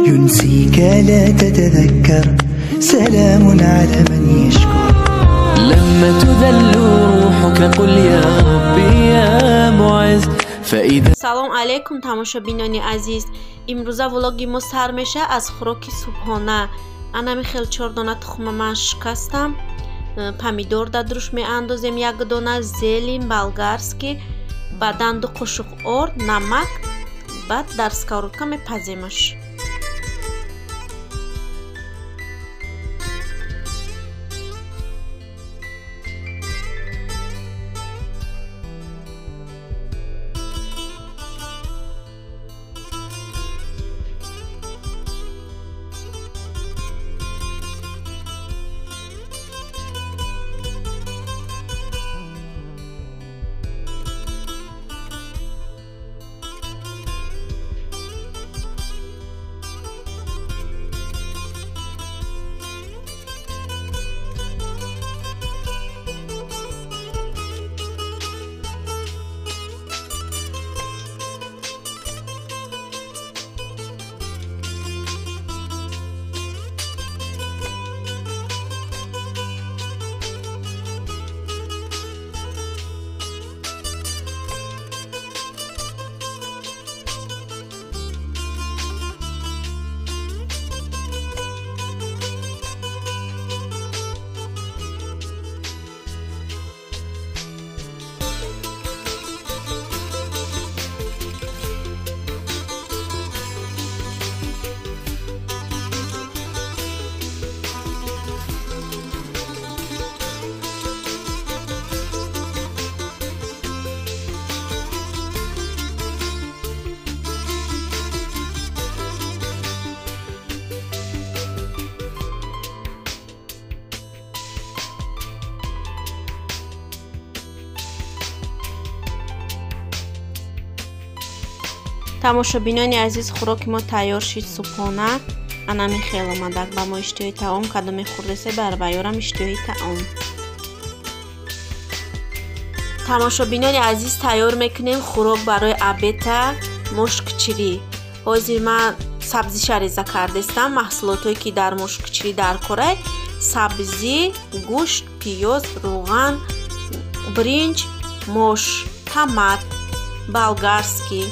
ينسيك لا تتذكر سلام على من يشكر لما تذل روحك قل يا ربي يا معز فإذا Салом алейкум, тамошобинони азиз. Имрӯза влоги мо сар меша аз хӯроки субҳона. Анами хел чор дона тухма ман шикастам, помидор дар дуруш меандозем, як дона зелень болгарский, баъдан 2 қошуқ орд, намак, баъд дар сковородка мепаземаш. Тамошобинони азиз, хӯроки мо тайёр шид субҳона. Анами хел омадак ба мо иштиҳои таом, кадоме хӯрдесе барбаёрам иштиҳои таом. Тамошобинони азиз, тайёр мекунем хӯрок барои обеда мошкчирӣ. Ҳозир ман сабзиша реза кардестам. Маҳсулотое ки дар мошкчирӣ дар корай: сабзӣ, гӯшт, пиёз, рӯған, бринҷ, мош, томат болгарский.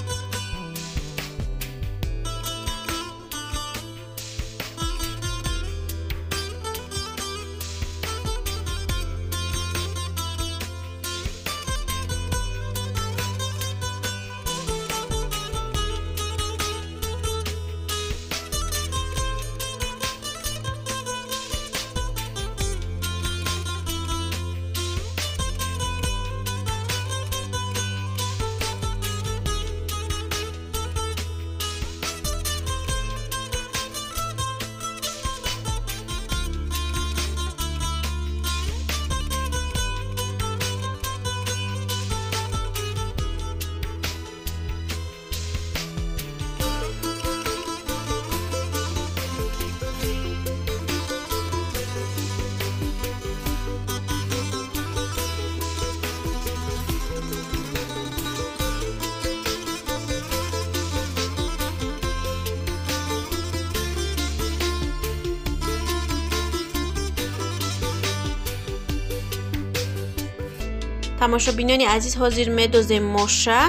Тамошобинони азиз, ҳозир медозем моша.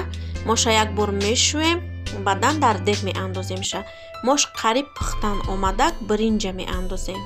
Моша як бор мешӯем, баъдан дар дег меандоземша. Мош қариб пухтан омадак, биринҷа меандозем.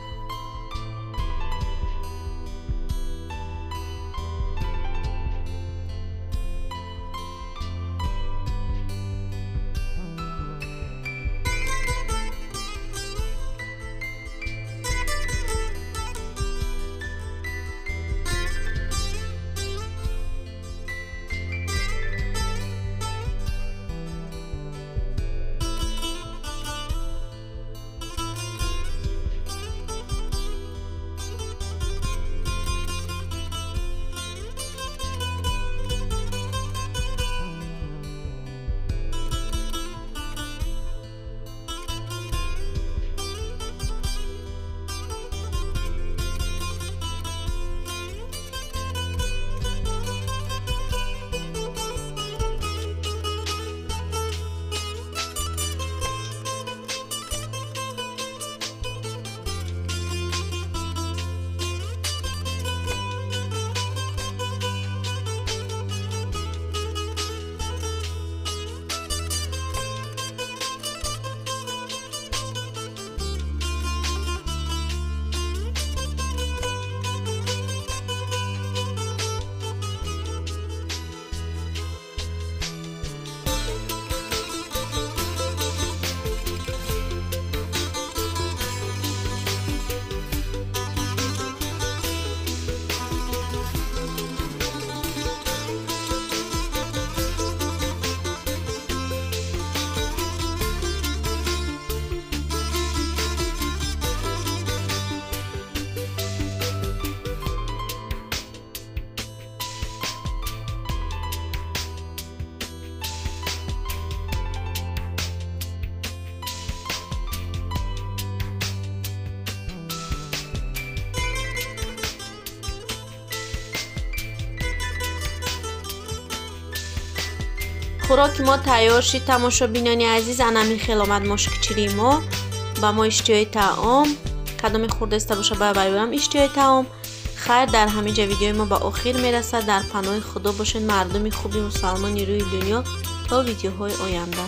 Хӯроки мо тайёр шид, тамошобинони азиз. Анами хел омад мошкчири мо. Ба мо иштиҳои таом, кадоме хӯрдаиста боша, ба вайам иштиҳои таом. Хайр, дар ҳамин ҷа видеои мо ба охир мерасад. Дар паноҳи Худо бошед, мардуми хуби мусалмони рӯи дунё, то видеоҳои оянда.